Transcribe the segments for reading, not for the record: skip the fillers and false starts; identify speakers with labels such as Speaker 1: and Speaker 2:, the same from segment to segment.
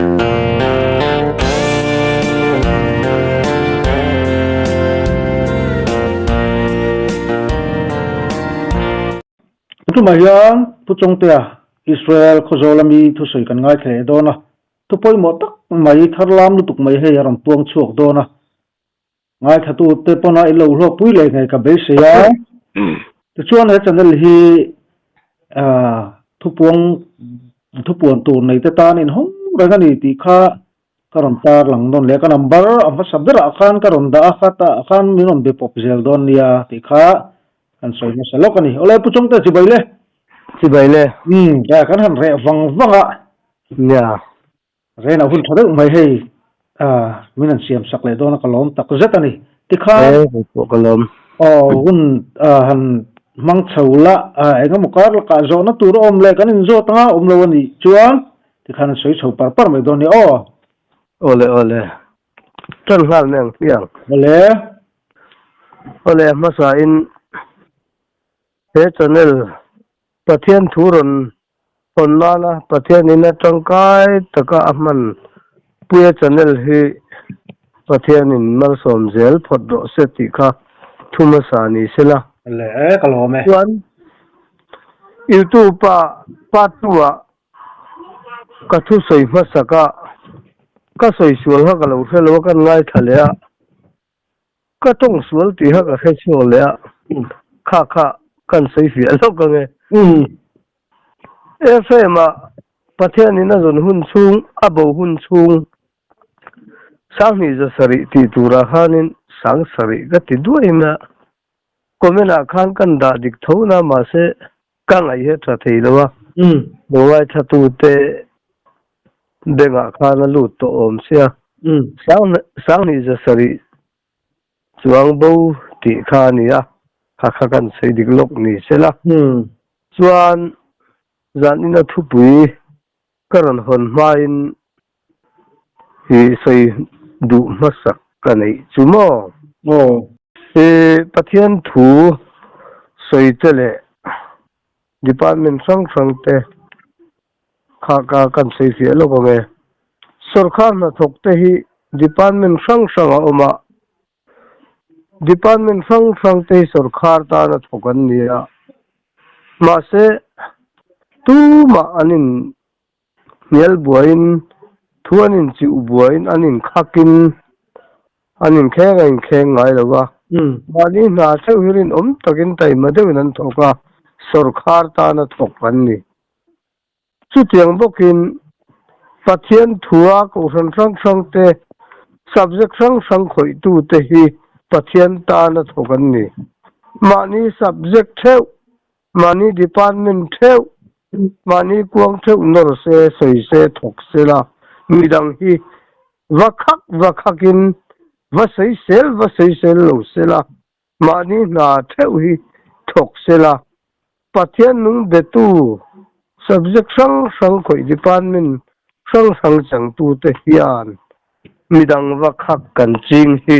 Speaker 1: Tumah hian Pu Chawngtea, Israel Khawzawl ami thusawi kan ngaithla leh dawn a, thu pawimawh tak mai tharlam lutuk mai hei a rawn puang chhuak dawn a. Ngaithlatute pawna i lo hlawkpui leh ngei ka beisei a. Tichuan he channel hi thupuang thupuan tur nei te tan inhawng reng a ni tih kha ka rawn tar lang nawn leh a. Ka number a hmasa berah khan ka rawn dah a, khatah khan min rawn be pawp zel dawn nia tih kha kan sawi hmasa lawk a ni. Awle Pu Chawngte chibai le.
Speaker 2: Chibai le.
Speaker 1: Umm kan han reh vang vang a.
Speaker 2: Nia.
Speaker 1: Rena hun tha deuh mai hei min han siam sak leh dawn a ka lawm tak zet a ni. Tikhan
Speaker 2: He hei pawh ka lawm.
Speaker 1: Aw hun han hmang chho la eng emaw kar lakah zawhna tur a awm leh kan inzawt anga awm lo a nih chuan tikhan an sawi chho par par mai dawn nia aw.
Speaker 2: Awle awle. Tan nghal mai ang hmiang.
Speaker 1: Awle.
Speaker 2: Awle a hmasa in he channel Pathian thu rawn hawn nana Pathianin a tangkai taka a hman Puia channel hi Pathianin malsawm zel phawt rawh se tih kha thu hmasa ni se la.
Speaker 1: Le e, ka lawm e.
Speaker 2: Chuan YouTube ah part 2 ah ka thusawi hmasak a, ka sawi sual kha ka lo hre lo a, kan ngaithla leh a. Ka tawng sual tih kha ka hre chhuak leh a, kha kha kan sawi fiah lawk ang e. Ephraim ah Pathianin a zawn hun chhung, a bo hun chhung 20 zasarih tih turah khanin 7000 ka ti duai mai a, comment ah khan kan dah dik tho na mahse ka ngaih hi a tha thei lo a, lo ngaithlatute bengah khan a lut tawh awm sia, 20 zasarih chuang bo tih kha a ni a, kha kha kan sawi dik lawk ni se la. Chuan zanina thupui ka rawn hawn hmain i sawi duh hmasak ka neih chu maw?
Speaker 1: Aw.
Speaker 2: I Pathian thu sawi te leh department hrang hrang te kha ka kan sawi fiah lawk ang e. Sawrkar hnathawk te hi department hrang hrang a awm a, department hrang hrang te hi sawrkar tana thawk an ni a, mahse tumah an in Hnial buaiin, thu an inchiuh buaiin, an inkhakin, an inkheng a inkheng ngai lo va. Mahni hna theuh hi rinawm takin taima deuhin an thawk a, sawrkhar tana thawk an ni. Chutiang bawkin Pathian thua kohhran hrang hrang te, subject hrang hrang khawihtute hi Pathian tana thawk an ni. Mahni subject theuh Mahni department theuh, mahni kuang theuh nawr se, sawi se, thawk se la, midang hi va khak va khakin va sawi sel va sawi sel lo se la, mahni hna theuh hi thawk se la, Pathian nung betu subject hrang hrang khawih department hrang hrang changtute hian midang va khak kan ching hi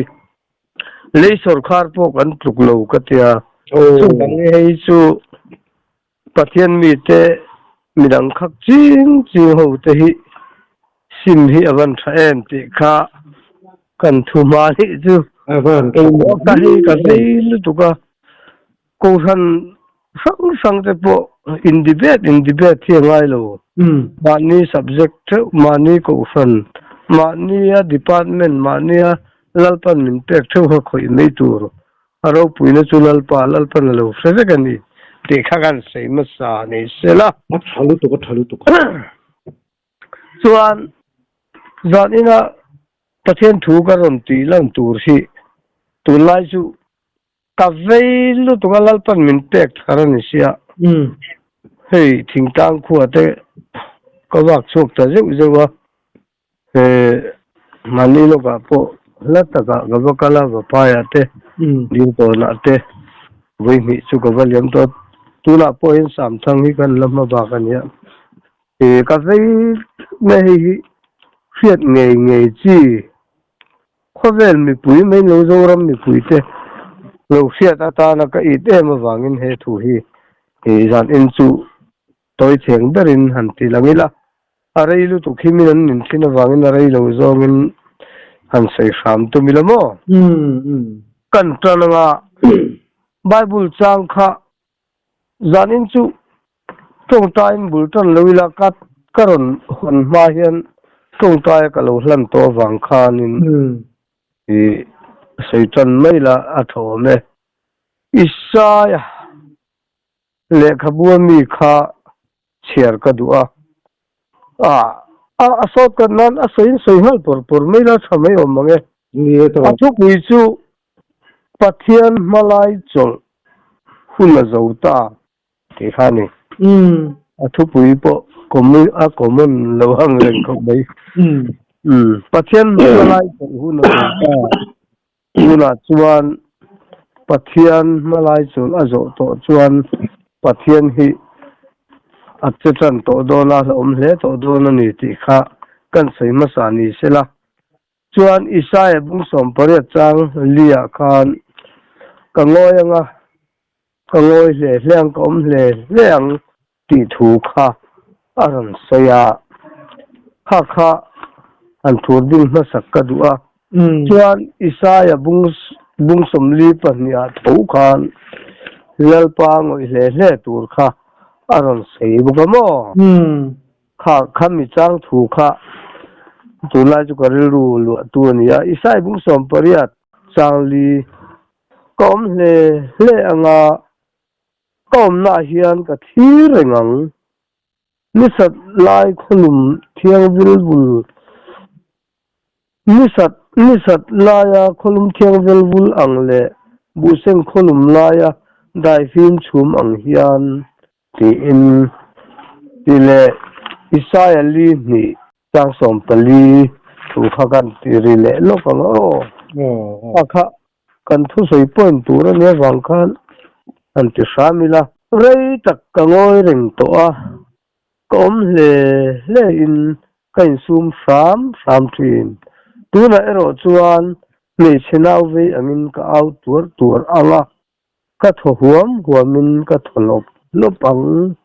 Speaker 2: Lei sawrkhar pawh kan tluk lo ka tia. Chuvang hi hei chu Pathian mite midang khak ching ching ho te hi sim hi a van tha em tih kha kan thu hma nih chu. Engmaw ka hei ka vei lutuk a, Kohhran hrang hrang te pawh in debate in debate hi a ngai lo. Mahni subject theuh, mahni kohhran, mahnia department, mahnia Lalpan min pek theuh kha khawih mai tur. A ropuina chu Lalpa, Lalpan a lo hre vek a ni tih kha kan sawi hmasa ni sela.
Speaker 1: A tha lutuk, a tha lutuk.
Speaker 2: Chuan zanina Pathian thu ka rawn tih lan tur hi tunlai chu Ka vei lutuk a Lalpan min pek thar a ni sia. Hei thingtlang khua te ka vak chhuak ta zeuh zeuh a, he mahni lawkah pawh hla takah ka va kal a, Vaphaiah te, Dingtawnah te vawihnih chu ka va liam tawh a, tunah pawh hian Samthang hi kan la hma bak a nia. Ka vei na hei hi hriat ngei ngei chi. Khawvel mipui mai lo Zoram mipuite lo hriat atana ka it em avangin he thu hi zan in chu tawi cheng berin han ti lang ila. A rei lutuk hi min an nin thin avangin a rei lo zawngin han sawi hram tum ila maw? Kan tan anga Bible chang kha zanin chu tawngtaiin bul tan lo ila ka ka rawn hawn hma hian tawngtaia ka lo hlan tawh avang khanin i sawi tan mai la a tha awm e. Isaia Lehkhabu a mi kha chhiar ka duh a, ah a sawt kat nan a sawiin sawi nghal pawr pawr mai la tha mai awm ang e.
Speaker 1: Ni e tawh.
Speaker 2: A thupui chu Pathian hmalai chawlh hun a zo ta tih kha a ni. A thupui pawh a common lo ang reng khawp mai. Pathian hmalai chawlh hun a zo ta. Tunah chuan Pathian hmalai chul a zawh tawh chuan Pathian hi a che tan tawh dawn a, hlauhawm hle tawh dawn a ni tih kha kan sawi hmasa ni se la. Chuan Isaia bung 18 chang li-ah khan, Ka ngawi ang a, ka ngawi hle hle ang, ka awm hle hle ang tih thu kha a rawn sawi a, kha kha han thur ding hmasak ka duh a. Chuan Isaia bung bung 42 ah tho khan Lalpa ngawih hle hle tur kha a rawn sawi bawk a maw? Kha kha mi chang thu kha tunlai chu ka rilru luahtu a ni a. Isaia bung 18 chang li ka awm hle hle anga Ka awmnaah hian ka thlir reng ang. Nisat lai khawlum thiang vil vul Nisat nisat laia khawlum thiang vil vul ang leh buhseng khawlum laia daifim chhum ang hian tiin ti leh Isaia li hnih chang 14 thu kha kan ti ri leh lawk ang aw. A kha Kan thusawi point tur a nia vang khan han ti hram ila. Rei tak ka ngawi reng tawh a, ka awm hle hle in ka insum hram hram thin. Tunah erawh chuan hmeichhe nau vei angin ka au tuar tuar ang a, ka thaw huam huamin ka thaw lawp lawp ang.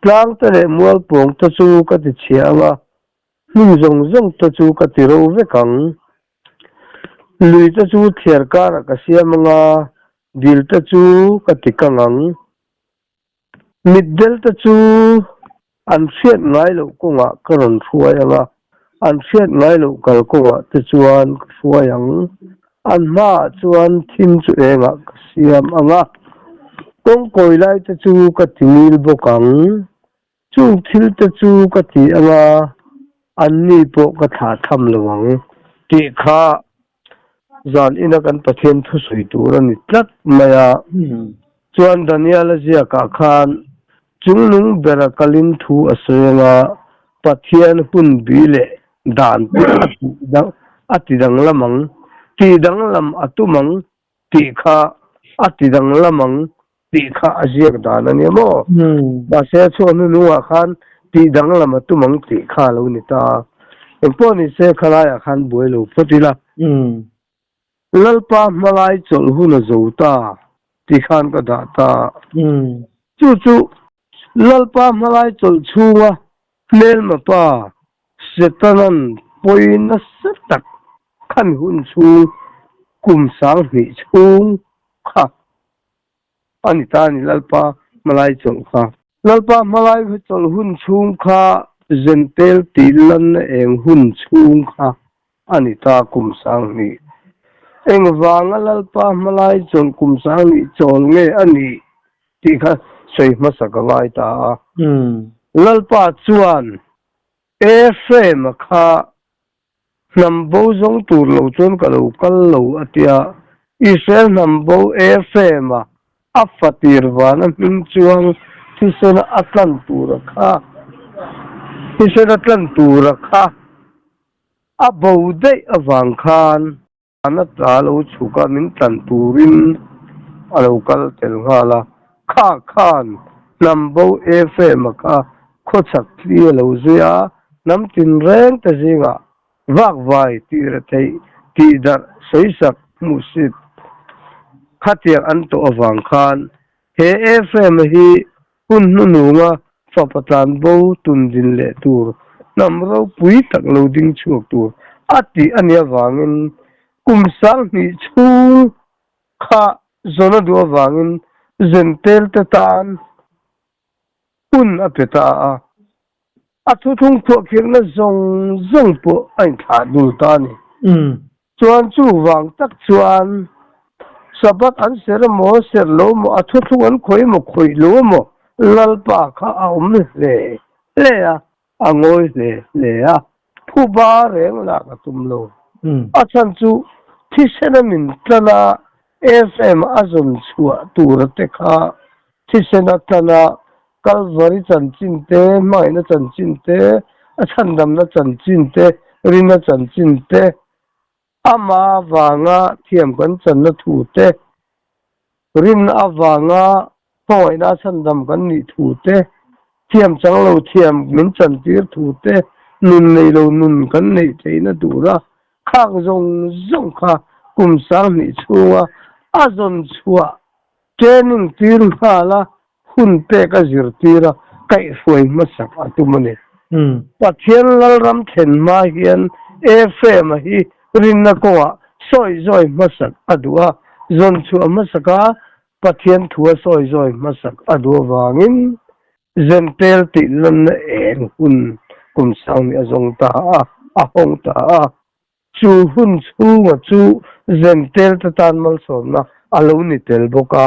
Speaker 2: Tlang te leh mualpawng te chu ka ti chhia ang a, Hmun zawng zawng te chu ka ti ro vek ang. Lui te chu thliar karah ka siam ang a, dil te chu ka ti kang ang. Mitdel te chu an hriat ngai loh kawngah ka rawn hruai ang a, an hriat ngai loh kal kawngah te chuan ka hruai ang. An hmaah chuan thim chu engah ka siam ang a, kawngkawi lai te chu ka ti ngil bawk ang. Chung thil te chu ka ti ang a, anni pawh ka thlah tham lo ang tih kha zan ina kan Pathian thusawi tur a ni tlat mai a. Chuan Daniel-a ziakah khan chungnung bera kalin thu a sawi ang a, Pathian hun bi leh dan te a ti danglam ang, tih danglam a tum ang tih kha a ti danglam ang tih kha a ziak dan a nia maw? Mahse a chhuah hnuhnungah khan tih danglam a tum ang tih kha a lo ni ta. Engpawh ni se khalaiah khan buai lo phawt ila. Lalpa hmalai chawlh hun a zo ta tih khan ka dah ta. Chu chu Lalpa hmalai chawlh chhunga hmelma pa Setanan pawi nasa tak khan hun chhung kum 2000 chhung kha a ni ta a ni Lalpa hmalai chawlh kha. Lalpa hmalai chawlh hun chhung kha Zentel tih lanna eng hun chhung kha a ni ta kum 2000. Engvanga Lalpa hmalai chawlh kum 2000 chawl nge a nih tih kha sawi hmasa ka ngai ta a. Lalpa chuan Ephraim-a kha Hnam bo zawng tur lo chuan ka lo kal lo a tia. Israel hnam bo Ephraim-a a fatir vana hming chuang thisena a tlan tura kha thisena tlan tura kha a bo daih avang khan a tla lo chhuk a, min tlan turin a lo kal tel nghal a. Kha khan hnam bo Ephraim-a kha khawchhak thli a lo zui a, hnam tinreng te zingah vakvai tih retheih, tihdarh, sawisak, hmuhsit khatiang an tawh avang khan he Ephraim-a hi hun hnuhnunga fapa tlanbo tundin leh tur. hnam ropui tak lo ding chhuak tur a tih a nih avangin kum 2000 chhung kha zawn a duh avangin Zentel te tan hun a pe ta a, a thuthlung phuahkhirhna zawng zawng pawh a inthlah dul ta a ni. Chuan chuvang tak chuan Sabbath an serh emaw, serh lo emaw, a thuthlung an khawih emaw, khawih lo emaw, Lalpa kha a awm hle hle a, a ngawi hle hle a, phuba reng lak a tum lo. A chhan chu thisena min tlan a, FM a zawn chhuah tura te kha thisena tlan a, Kalvari chanchin te, hmangaihna chanchin te, a chhandamna chanchin te, rina chanchin te, ama vanga thiam kan channa thu te, rinna avanga hmangaihna a chhandam kan nih thu te, thiam chang lo thiam min chantir thu te, nun nei lo nun kan neih theihna tura khak zawng zawng kha kum 2000 chhunga a zawn chhuah training tir nghal a hun pek a zirtir a, kaihhruai hmasak a tum a ni. Pathian Lalram thlen hma hian Ephraim-a hi rinna kawngah sawi zawi hmasak a duh a, zawn chhuah hmasak a, Pathian thu a sawi zawi hmasak a duh avangin Zentel tih lanna eng hun kum 2000 a zawng ta a, a hawng ta a. Chu hun chhunga chu Zentel te tan malsawmna a lo ni tel bawk a,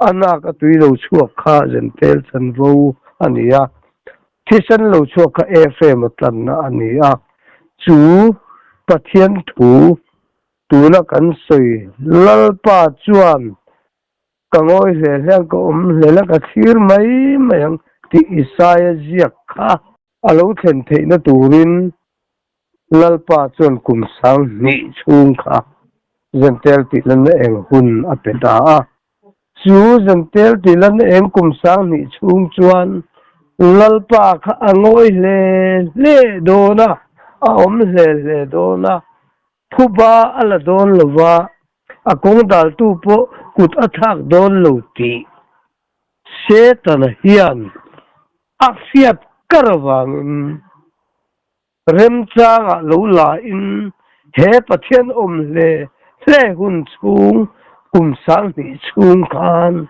Speaker 2: a nak a tui lo chhuak kha Zentel chanvo a ni a, thisen lo chhuak kha Ephraim-a tlanna a ni a. Chu Pathian thu tuna kan sawi Lalpa chuan ka ngawi hle hle ang, ka awm hle hle ang, ka thlir mai mai ang tih Isaia ziak kha a lo thlen theihna turin Lalpa chuan kum 2000 chhung kha Zentel tih lanna eng hun a pe ta a. Chu Zentel tih lanna eng kum 2000 chhung chuan Lalpa kha a ngawi hle hle dawn a, a awm hle hle dawn a, phuba a la dawn lo va, a kawng daltu pawh kut a thlak dawn lo tih Setana hian a hriat kar avangin Remchangah lo la in he Pathian awm hle hle hun chhung kum 2000 chhung khan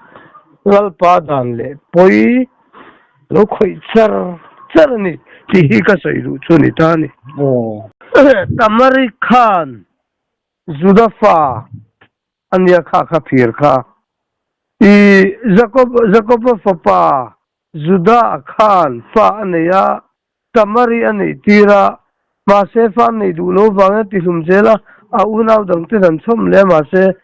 Speaker 2: Lalpa dan leh pawi lo khawih char char a ni tih hi ka sawi duh chu ni ta a ni. Tamari khan Juda fa a nia kha kha phir kha. I Jakob Jakoba fapa Juda khan fa a nei a, Tamari a neih tir a, mahse fa an neih duh lo vangin a tihlum zel a, a unau dangte dan chhawm leh a, mahse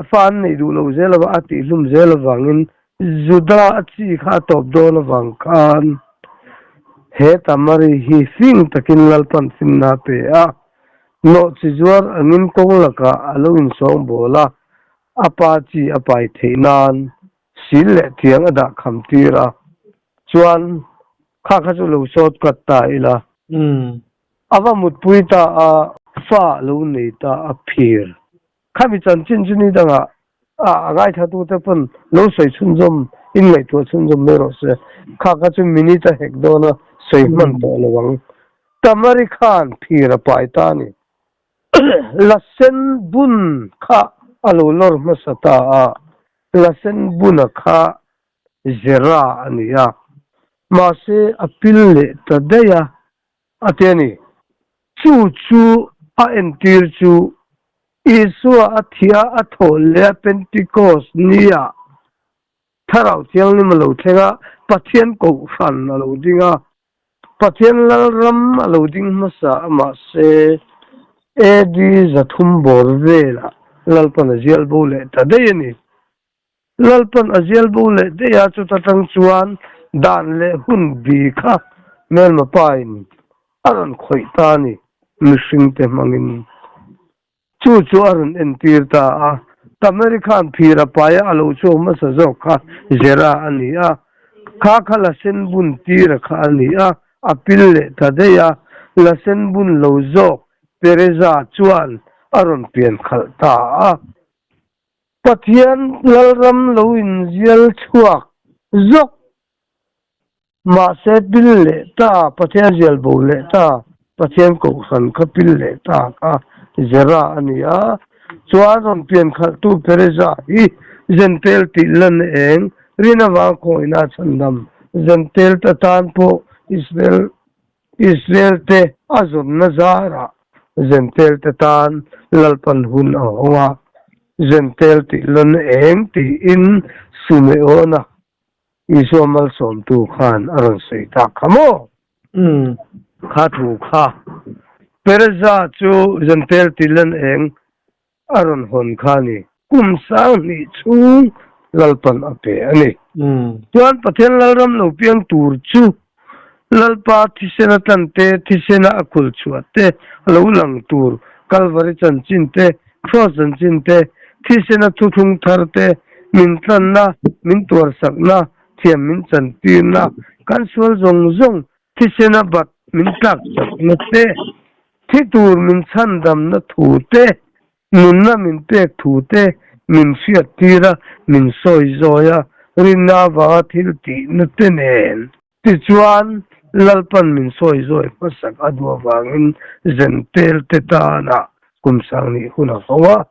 Speaker 2: fa an neih duh lo zel avang a tihlum zel avangin Juda a chi kha a tawp dawn avang khan he Tamari hi fing takin Lalpan finna a pe a, nawh chi zuar angin kawng lakah a lo insawngbawl a, a pa chi a pai theih nan Sil leh tiang a dah kham tir a, chuan kha kha chu lo sawt kat ta ila. A va mutpui ta a, fa a lo nei ta a phir. Khami chanchin chu ni dangah a a ngaithlatute pawn lo sawi chhunzawm in ngaihtuah chhunzawm mai rawh se. Kha kha chu minute a hek dawn a, sawi hman tawh lo ang. Tamari khan phir a pai ta a ni. La sen bun kha a lo lawr hmasa ta a, la sen buna kha Zera a ni a, mahse a pil leh ta daih a, a ti a ni. Chu chu a entir chu Isua a thih a, a thawh leh a Pentecost nia Thlarau Thianghlim a lo thleng a, Pathian Kohhran a lo ding a, Pathian Lalram a lo ding hmasa a, mahse AD 300 bawr velah Lalpan a zial bo leh ta daih a ni. Lalpan a zial bo leh daih a, chuta tang chuan dan leh hun bi kha hmelma pain a rawn khawih ta a ni, mihringte hmangin. Chu chu a rawn entir ta a, Tamari khan phir a pai a, a lo chhuak hmasa zawk kha Zera a ni a, kha kha la sen bun tira kha a ni a, a pil leh ta daih a, la sen bun lo zawk Pereza chuan a rawn pian khalh ta a. Pathian Lalram lo inzial chhuak zawk. Mahse pil leh ta, Pathian zial bo leh ta, Pathian kohhran kha pil leh ta kha Zera a ni a. Chuan rawn pian khalhtu Pereza hi Zentel tih lan eng rin avang khawina chhandam Zentel ta tan pawh Israel Israel te a zawnna zarah Zentel te tan Lalpan hun a hawng a, Zentel tih lan eng tiin Sumeona Isua malsawmtu khan a rawn sawi tak kha maw? Kha thu kha Pereza chu Zentel tih lan eng a rawn hawn kha a ni. Kum 2000 chhung Lalpan a pe a ni. Chuan Pathian Lalram lo piang tur chu Lalpa thisena tlan te, thisena a khul chhuah te, a lo lang tur Kalvari chanchin te, Kraws chanchin te, thisena thuthlung thar te, min tlanna, min tuarsakna, thiam min chantirna, kan sual zawng zawng Thisena bat min tlak chakna te, thi tur min chhandamna thu te, nunna min pek thu te min hriat tir a, min sawi zawi a, rinna avanga thil tihna te nen. Tichuan, Lalpan min sawi zawi hmasak a duh avangin Zentel te tana kum 2000 hun a ho a.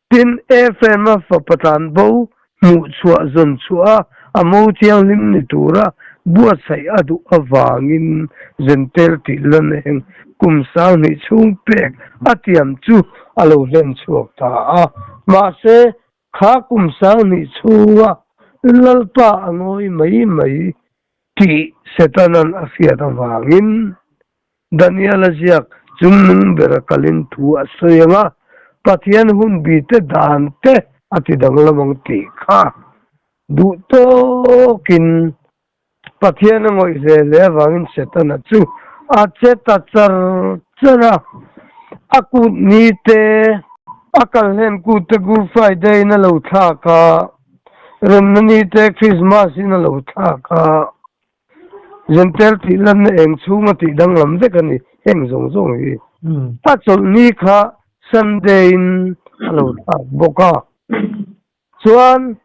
Speaker 2: Tin, Ephraim-a fapa tlanbo hmuh chhuah zawn chhuah a, a mo thianghlim ni tura buatsaih a duh avangin Zentel tih lan eng kum 2000 chhung pek a tiam chu a lo hlen chhuak ta a. Mahse, kha kum 2000 chhunga Lalpa a ngawi mai mai tih Setanan a hriat avangin Daniel-a ziak chungnung bera kalin thu a sawi ang a, Pathian hun bi te dan te a ti danglam ang tih kha duh tawkin Pathian a ngawih hle hle avangin Setana chu a che ta char char a, a kut ni te, a kal hlen kut te Good Friday in a lo thlak a, Remna ni te Christmas in a lo thlak a. Zentel tih lanna eng chhunga tih danglam vek a ni heng zawng zawng hi. A chawlhni kha Sunday in a lo thlak bawk a. Chuan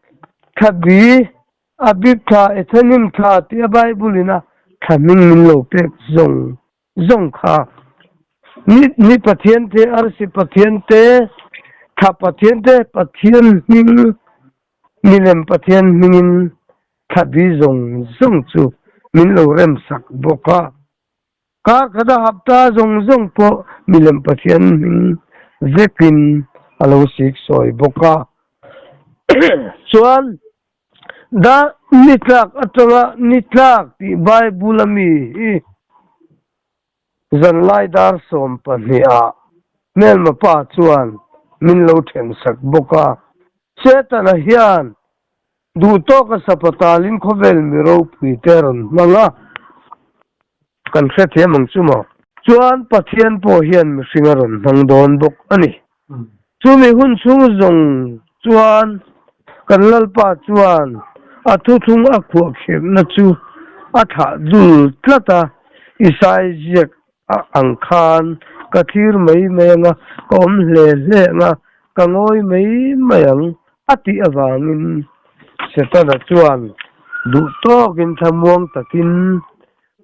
Speaker 2: thla bi, Abib thla, Ethanim thla tih a Bible in a thla hming min lo pek zawng zawng kha. Ni ni Pathian te, arsi Pathian te, thla Pathian te, Pathian hming Milem Pathian hmingin thlabi zawng zawng chu min lo remsak bawk a. Kar khata hapta zawng zawng pawh milem Pathian hming vekin a lo siksawi bawk a. Chuan, Da ni tlak atanga ni tlak tih Bible a mi hi zanlai dar 12 ah hmelma pa chuan min lo thensak bawk a. Setana hian duh tawka sapatalin khawvel mi ropui te a rawn hmang a, kan hrethiam ang chu maw? Chuan Pathian pawh hian mihring a rawn hmang dawn bawk a ni. Chumi hun chhung zawng chuan kan Lalpa chuan a thuthlung a khuahkhirhna chu a thlah dul tlat a, Isai ziak a ang khan ka thlir mai mai ang a, ka awm hle hle ang a, ka ngawi mai mai ang a tih avangin Setana chuan duh tawkin thlamuang takin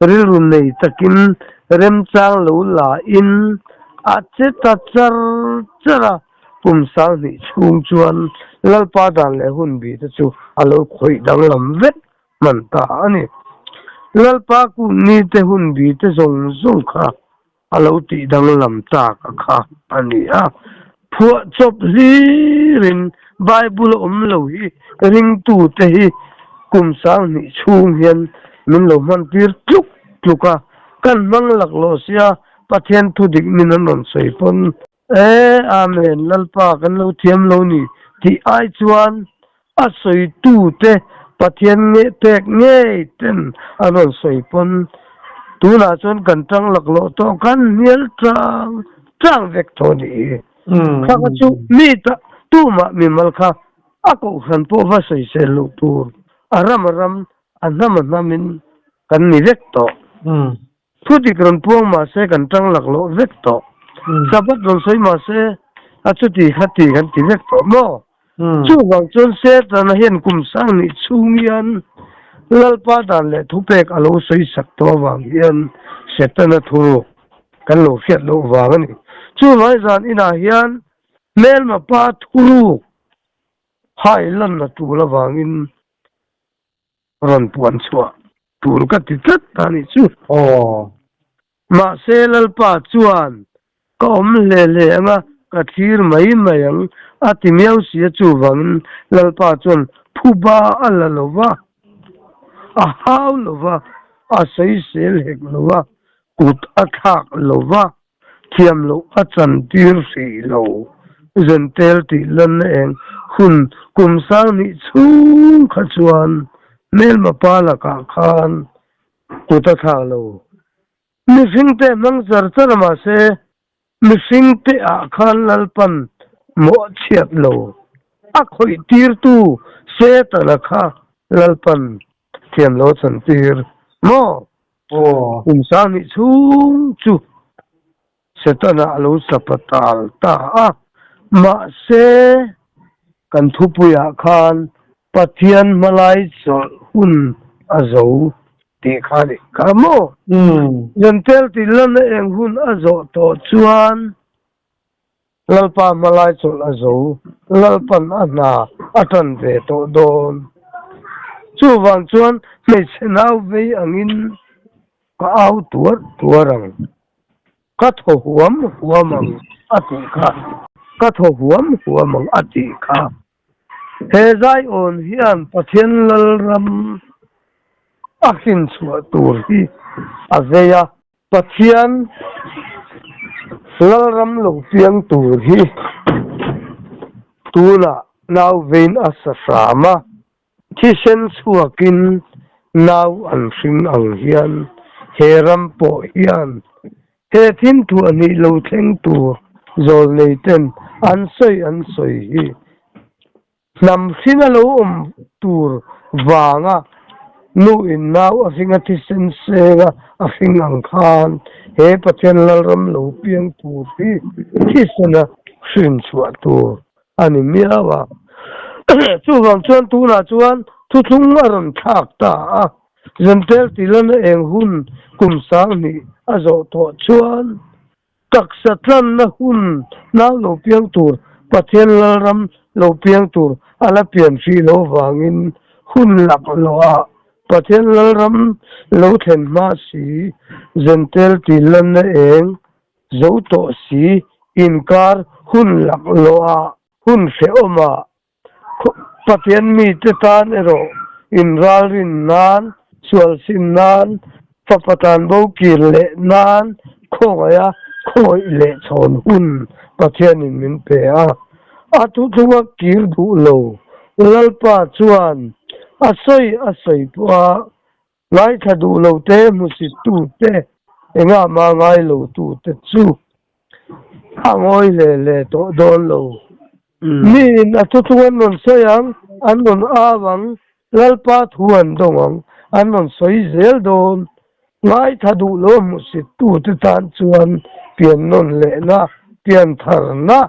Speaker 2: rilru nei takin remchang lo lain a che ta char char a, kum 2000 chhung chuan Lalpa dan leh hun bih te chu a lo khawih danglam vek hman ta a ni. Lalpa kumni te hun bi te zawng zawng kha a lo tih danglam tak a kha a ni a. Phuah chawp hlirin Bible a awm lo hi ringtute hi kum 2000 chhung hian min lo hman tir tluk tluk a, kan hmang laklawh sia Pathian thu dik min an rawn sawi pawn. E Amen, Lalpa kan lo thiam lo ni tih ai chuan a sawitute Pathian nge pek ngei ten an rawn sawi pawn tunah chuan kan tang laklawh tawh kan hnial tang tang vek tawh ni hi. Kha kha chu mi ta tumah mimal kha a kohhran pawh va sawisel loh tur a ram a ram a hnam a hnamin kan ni vek tawh. Thu dik rawn puang mah se kan tang laklawh vek tawh. Sabbath rawn sawi mah se a chuti kha ti kan ti vek tawh maw? Chuvang chuan Setana hian kum 2000 chhung hian Lalpa dan leh thupek a lo sawi sak tawh avang hian Setana thuruk kan lo hriat loh vang a ni. Chuvai zan inah hian hmelma pa thuruk hai lanna tul avangin rawn puan chhuah tur ka ti tlat ta nih chu.
Speaker 1: Aw.
Speaker 2: Mahse Lalpa chuan ka awm hle hle ang a, ka thlir mai mai ang a ti miau si a, chuvangin Lalpa chuan phuba a la lo va, a hau lo va, a sawisel hek lo va, kut a thlak lo va, Thiam loh a chantir hrih lo. Zentel tih lanna eng hun kum sang nih chhung kha chuan hmelma pa lakah khan kut a thlak lo. Mihringte hmang char char mahse mihringte ah khan Lalpan mawh chhiat lo. A khawih tirtu Setana kha Lalpan thiam lo a chantir maw?
Speaker 1: Aw.
Speaker 2: Kum sang hnih chhung chu Setana a lo sapa tal ta a, mahse kan thupuiah khan Pathian hmalai chawlh hun a zo tih kha a nih kha maw? Zentel tih lanna eng hun a zawh tawh chuan Lalpa hmalai chawlh a zo, Lalpan a hna a tan ve tawh dawn. Chuvang chuan hmeichhe nau vei angin ka au tuar tuar ang, ka thaw huam huam ang a tih kha, ka thaw huam huam ang a tih kha. He Zion hian Pathian Lalram a hrinchhuah tur hi a vei a. Pathian Lalram lo piang tur hi tunah nau vein a sa hram a, thisen chhuakin nau an hring ang hian he ram pawh hian he thim thuahhnih lo thleng tur zawlneiten an sawi an sawi hi. Hnam hring a lo awm tur vanga nu in nau a hring a thisen seng a a hring ang khan he Pathian Lalram lo piang tur hi thisen a hrin chhuah tur a ni miau a. Chuvang chuan tunah chuan thuthlung a rawn thlak ta a, Zentel tilana eng hun kum 2000 a zawh tawh chuan Taksa tlanna hun nau lo piang tur, Pathian Lalram lo piang tur a la pian hrih loh vangin hun lak loh ah Pathian Lalram lo thlen hma si, Zentel tih lanna eng zo tawh si, inkar hun lak loh ah hun hrehawm ah Pathian mite tan erawh inralrin nan, sualsin nan, fapa tan bo kir leh nan khawngaiha khawih leh chhawn hun Pathianin min pe a. A thuthlunga kir duh lo Lalpa chuan a sawi a sawi pawh a ngaithla duh lo te, hmusit tu te, engah mah ngai lo tu te chu a ngawi hle hle tawh dawn lo. Miin a thuthlung an rawn sawi ang, an rawn au ang, Lalpa thu an dawng ang, an rawn sawi zel dawn. Ngaithla duh lo hmusit tu te tan chuan pian nawn lehna, pian tharna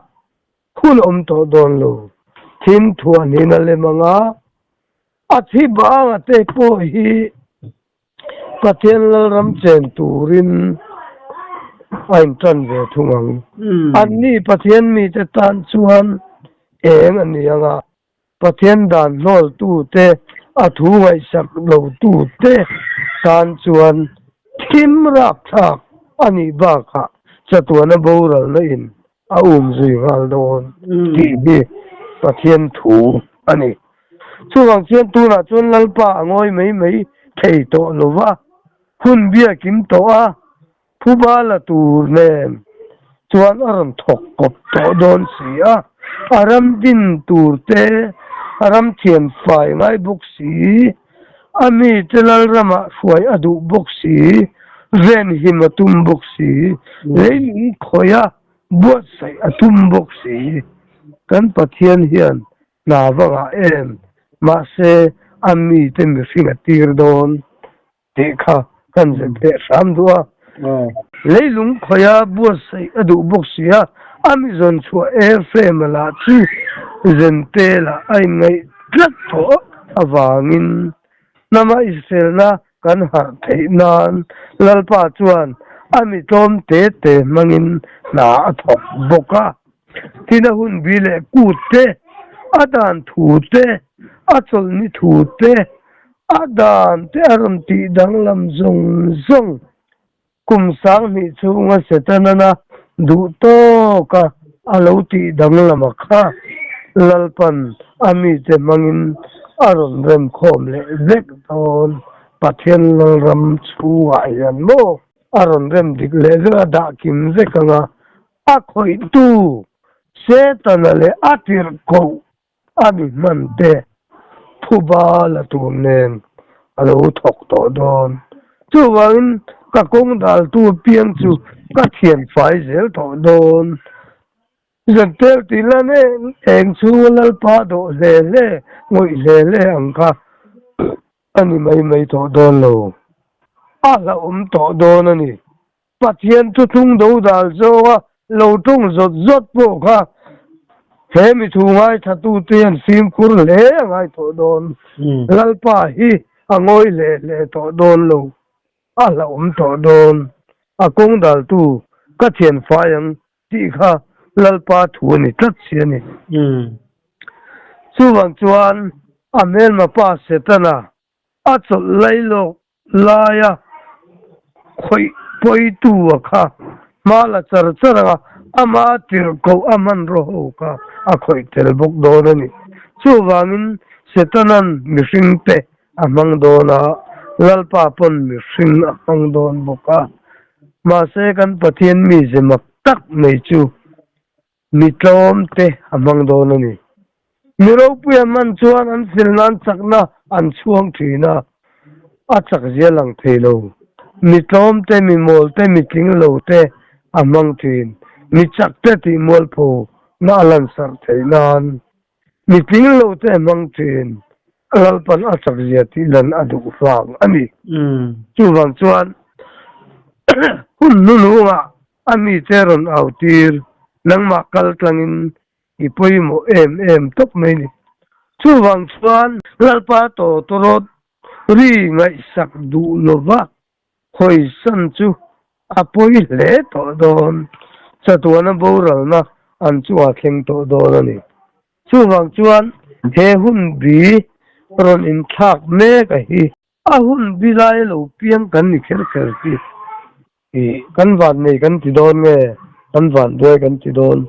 Speaker 2: hun awm tawh dawn lo. Thim thuahnin a lem ang a, A thi banga te pawh hi Pathian Lalram chen turin a intan ve thung ang. Anni Pathian mite tan chuan eng a ni ang a, Pathian dan hnawltute, a thu ngaihsak lotute tan chuan thim rapthlak a nih bakah chatuana boralna in a um zui nghal dawn tih hi Pathian thu a ni. Chuvang chuan tunah chuan Lalpa a ngawi mai mai thei tawh lo va, hun biakin tawh a, phuba la tur nen chuan a rawn thawk kawp tawh dawn si a, a ram din tur te, a ram thian fai ngai bawk si, a mite Lalramah hruai a duh bawk si, venhim a tum bawk si, leilung khawih a buatsaih a tum bawk si. Kan Pathian hian hna va ngah em? Mahse, a mite mihring a tir dawn tih kha kan zet leh hram duh a. Leilung khawih a buatsaih a duh bawk si a, a mi zawn chhuah airframe-a lah chu Zentel-ah a inngaih tlat tawh avangin. Hnama Israelna kan harh theih nan Lalpa chuan a mi tlawm te te hmangin hna a thawk bawk a. Tin a hun bi leh kut te, a dan thu te, a chawlhni thu te, a dan te a rawn tih danglam zawng zawng Kum 2000 chhunga Setanana duh tawka a lo tih danglama kha Lalpan a mite hmangin a rawn remkhawm leh vek dawn. Pathian Lalram chhungah hian maw a rawn rem dik leh vek a, dah kim vek anga a khawihtu Setana leh a tirhkoh A mi hman te phuba la tur nen a lo thawk tawh dawn. Chuvangin ka kawng daltu apiang chu ka thian fai zel tawh dawn. Zantel tih lan eng eng chhunga Lalpa dawh hle hle, ngawih hle hle ang kha a ni mai mai tawh dawn lo. A hlauhawm tawh dawn a ni. Pathian thuthlung do dal zawnga lo tawng zawt zawt pawh kha he mi thu ngaithlatute hian fimkhur hle a ngai tawh dawn. Lalpa hi a ngawi hle hle tawh dawn lo, a hlauhawm tawh dawn. A kawng daltu ka thian fai ang tih kha Lalpa thu a ni tlat si a ni. Chuvang chuan a hmelma pa Setana a chawlh lai lawk laia khawih pawitu a kha hma la char char anga ama tirhkoh a hmanraw ho kha a khawih tel bawk dawn a ni. Chuvangin Setana'n mihringte a hmang dawn a, Lalpa pawn mihring a hmang dawn bawk a. Mahse kan Pathian mize mak tak mai chu Mi tlawm te a hmang dawn a ni. Mi ropui an hman chuan an fel nan chakna an chhuang thin a, a chak zia lang thei lo. Mi tlawm te, mi mawl te, mi tling lo te a hmang thin. Mi chak te tih mualpho na a lansarh theih nan mi tling lo te a hmang thin. Lalpan a chak zia tih lan a duh vang a ni. Chuvang chuan hun hnunungah A mite rawn au tir, nangmah kal tlangin i pawimawh em em tawp mai ni. Chuvang chuan Lalpa tawtawrawt ri ngaihsak duh lova hawisan chu a pawi hle tawh dawn, chatuana boralna an chu a thleng tawh dawn a ni. Chuvang chuan he hun bi rawn inthlak mek a hi a hun bi lai lo piang kan ni kher kher hi. Ih, kan van nei kan ti dawn nge? Kan van duai kan ti dawn.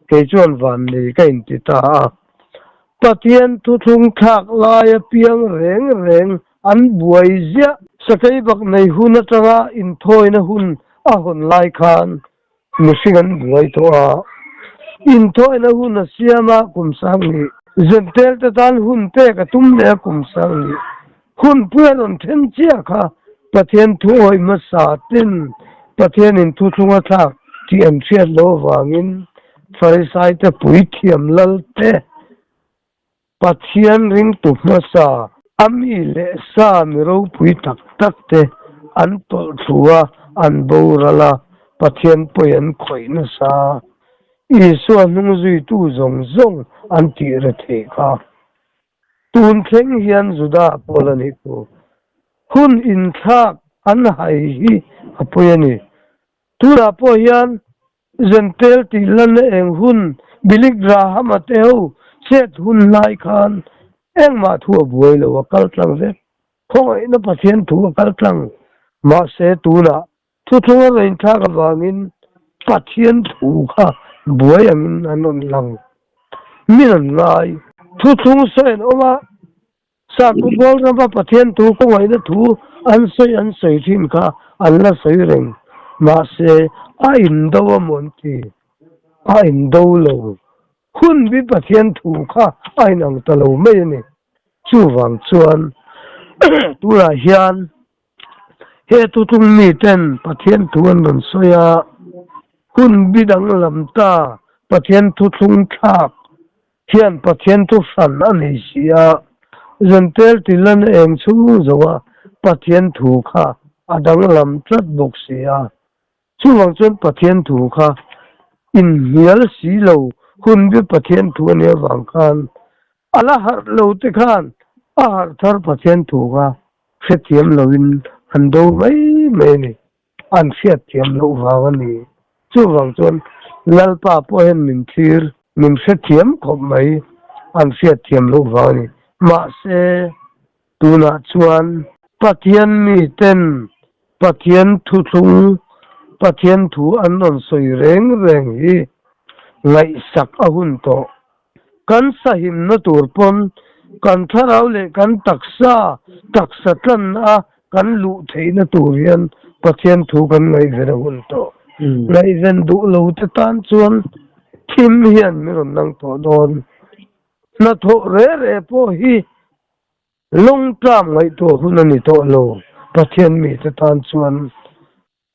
Speaker 2: Kei chuan van nei ka inti ta a. Pathian thuthlung thlak laia piang reng reng an buai ziah. Sakei bak nei hun atanga inthawina hun a hawn lai khan mihring an buai tawh a. Inthawina hun a siam a kum 10,000. Zentel te tan hun pek a tum leh a kum 10,000. Hunpui a rawn then chiah kha Pathian thu awih hmasa ten Pathianin thuthlung a thlak tih an hriat loh avangin Farisaite puithiam lalte Pathian ringtu hmasa a mi leh sa mi ropui tak tak te an tawlh thlu a, an boral a, Pathian pawi an khawih nasa. Isua hnungzuitu zawng zawng an tih re theih kha. Tun thleng hian Juda pawl a nih thu. Hun inthlak an hai hi a pawi a ni. Tunah pawh hian Zentel tih lanna eng hun Billy Graham-a te ho chet hun lai khan engmah thu a buai lo, a kal tlang vek. Khawngaihna Pathian thu a kal tlang. Mahse tunah thuthlung a rawn inthlak avangin Pathian thu kha buai angin an rawn lang. Min an ngai. Thuthlung sawi an awm a, Sakhaw Pawl rama Pathian thu kawngaihna thu an sawi an sawi thin kha an la sawi reng. Mahse, a indo a maw an ti? A indo lo. Hun bi Pathian thu kha a inang ta lo mai a ni. Chuvang chuan tunah hian He thuthlung miten Pathian thu an rawn sawi a, hun bi danglam ta Pathian thuthlung thlak hian Pathian thu hran a nei si a, Zentel tilan eng chhung zo a Pathian thu kha a danglam tlat bawk si a. Chuvang chuan Pathian thu kha inhnial si lo hun bi Pathian thu a nih avang khan a la harh lo te khan a harh thar Pathian thu kha. hrethiam loin an do mai mai a ni. An hriatthiam loh vang a ni. Chuvang chuan Lalpa pawh hian min thlir, min hrethiam khawp mai, an hriatthiam loh vang a ni. Mahse, tunah chuan Pathian miten Pathian thuthlung, Pathian thu an rawn sawi reng reng hi ngaihsak a hun tawh. Kan sahimna tur pawn kan thlarau leh kan taksa, taksa tlanna a kan luh theihna tur hian Pathian thu kan ngaihven a hun tawh. Ngaihven duh lo te tan chuan thim hian min rawn nang tawh dawn. Hnathawh re re pawh hi lawngtlam ngaihtuah hun a ni tawh lo Pathian mite tan chuan.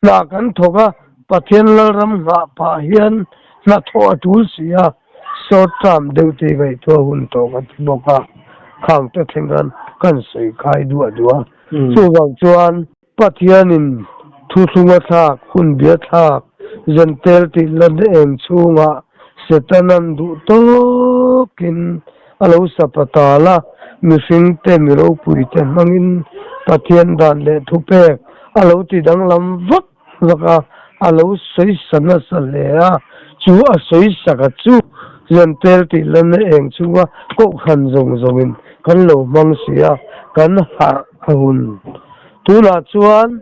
Speaker 2: Hna kan thawk a, Pathian Lalram nghah pah hian hna thawh a tul si a, short term deuh te ngaihtuah hun tawh ka ti bawk a, khang te thleng khan kan sawi khai duah duah a. Chuvang chuan Pathianin thuthlung a thlak, hun bia thlak, Zentel tih lan eng chhungah Setanan duh tawkin a lo sapa tal a, mihringte mi ropuite hmangin Pathian dan leh thupek a lo ti danglam vak vak a, a lo sawisa nasa hle a, chu a sawisaka chu Zentel tih lanna eng chunga kohhran zawng zawngin kan lo hmang si a, kan harh a hun. Tunah chuan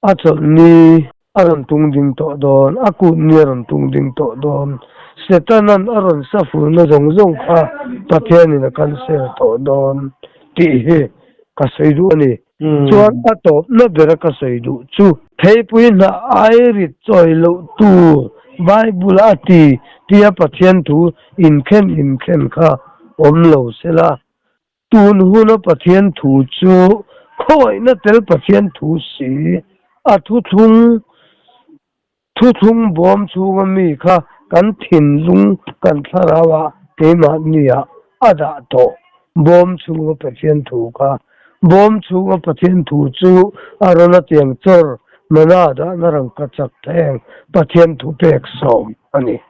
Speaker 2: A chawlhni a rawn tung ding tawh dawn, a kutni a rawn tung ding tawh dawn. Setanan a rawn safulna zawng zawng kha Pathianin a cancel tawh dawn tih hi ka sawi duh a ni. Chuan a tawpna bera ka sawi duh chu, Theipui hnah ai rit chawi loh tur Bible a ti tia Pathian thu inkhen inkhen kha awm lo sela. Tun huna Pathian thu chu khawngaihna tel Pathian thu si, a thuthlung thuthlung bawm chhunga mi kha kan thinlung kan thlarauah keimahniah a dah tawh. Bawm chhunga Pathian thu kha bawm chhunga Pathian thu chu a rawn a tiang chawr mana dahna rangka chak theng Pathian thu pek sawm a ni.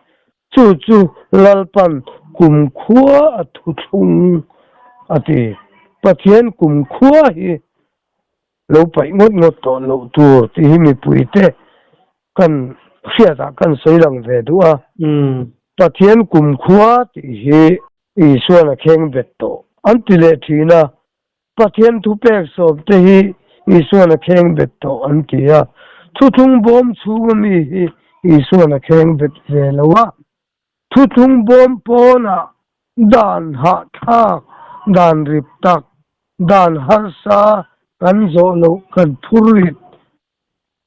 Speaker 2: Chu chu Lalpan kumkhua a thuthlung a ti. Pathian kumkhua hi lo paih ngawt ngawt tawh loh tur tih hi mipuite kan hriatah kan sawi lang ve duh a. Pathian kumkhua tih hi Isuan a kheng bet tawh an ti leh thin a. Pathian thupek sawmte hi Isuan a kheng bet tawh an ti a, thuthlung bawm chhunga mi hi Isuan a kheng bet ve lo a, thuthlung bawm pawnah dan hahthlak, dan rip tak, dan harsa kan zawh loh kan phur rit.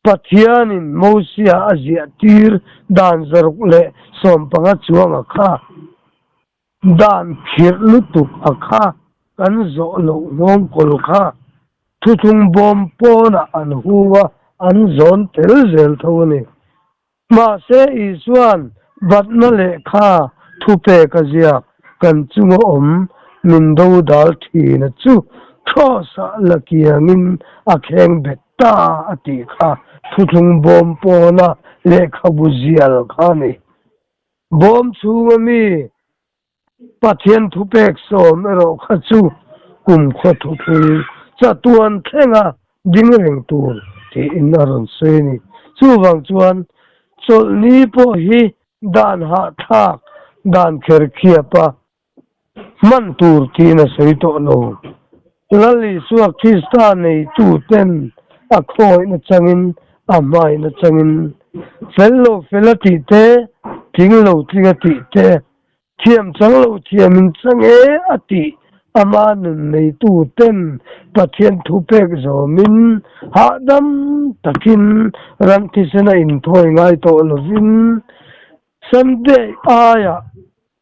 Speaker 2: Pathianin Mosia a ziah tir dan 115 chuanga kha. Dan khirh lutuk a kha kan zawh loh nghawngkawl kha thuthlung bawm pawnah an hung a, an zawn tel zel tho a ni. Mahse Isua'n batna lehkha thupek a ziak kan chunga awm min dodal thina chu Kraws-ah la kiangin a kheng bet ta a tih kha thuthlung bawm pawna lehkhabu zial kha a ni. Bawm chhunga mi Pathian thupek sawm erawh kha chu kumkhaw thuthlung chatuan thlenga ding reng tur tiin a rawn sawi a ni. Chuvang chuan chawlhni pawh hi dan hahthlak dan kher khiapa hman tur tiin a sawi tawh lo. Lal Isua Krista neituten a khawihna changin, a hmaihna changin, fel lo fel a tih te, tling lo tling a tih te, thiam chang lo thiamin chang e a tih ama nun neituten Pathian thu pek zawmin hahdam takin ram thisen a inthawi ngai tawh lovin Sunday aiah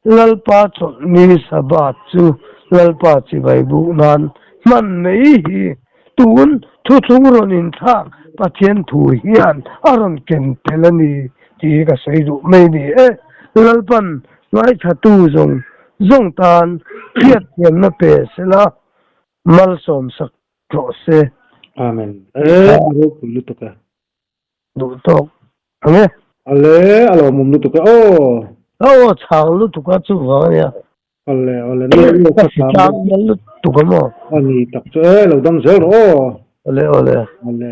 Speaker 2: Lalpa chawlhni Sabbath chu Lalpa chibai buk nan hman mai hi tun thuthlung rawn inthlak Pathian thu hian a rawn ken tel a ni tih hi ka sawi duh mai ni e. Lalpan ngaithatu zawng zawng tan hriatthiamna pe sela malsawmsak rawh se.
Speaker 1: Amen. E, a ropui lutuk e.
Speaker 2: Duh tawk ang e.
Speaker 1: Ale, a lawmawm lutuk e aw.
Speaker 2: A aw chhang lutuk a chuvang a nia.
Speaker 1: Awle awle nu nu
Speaker 2: Ka
Speaker 1: kha
Speaker 2: si
Speaker 1: sam
Speaker 2: tlang nal lutuk a maw?
Speaker 1: A ni tak chu e, lo dam zel rawh aw.
Speaker 2: Awle awle.
Speaker 1: Awle.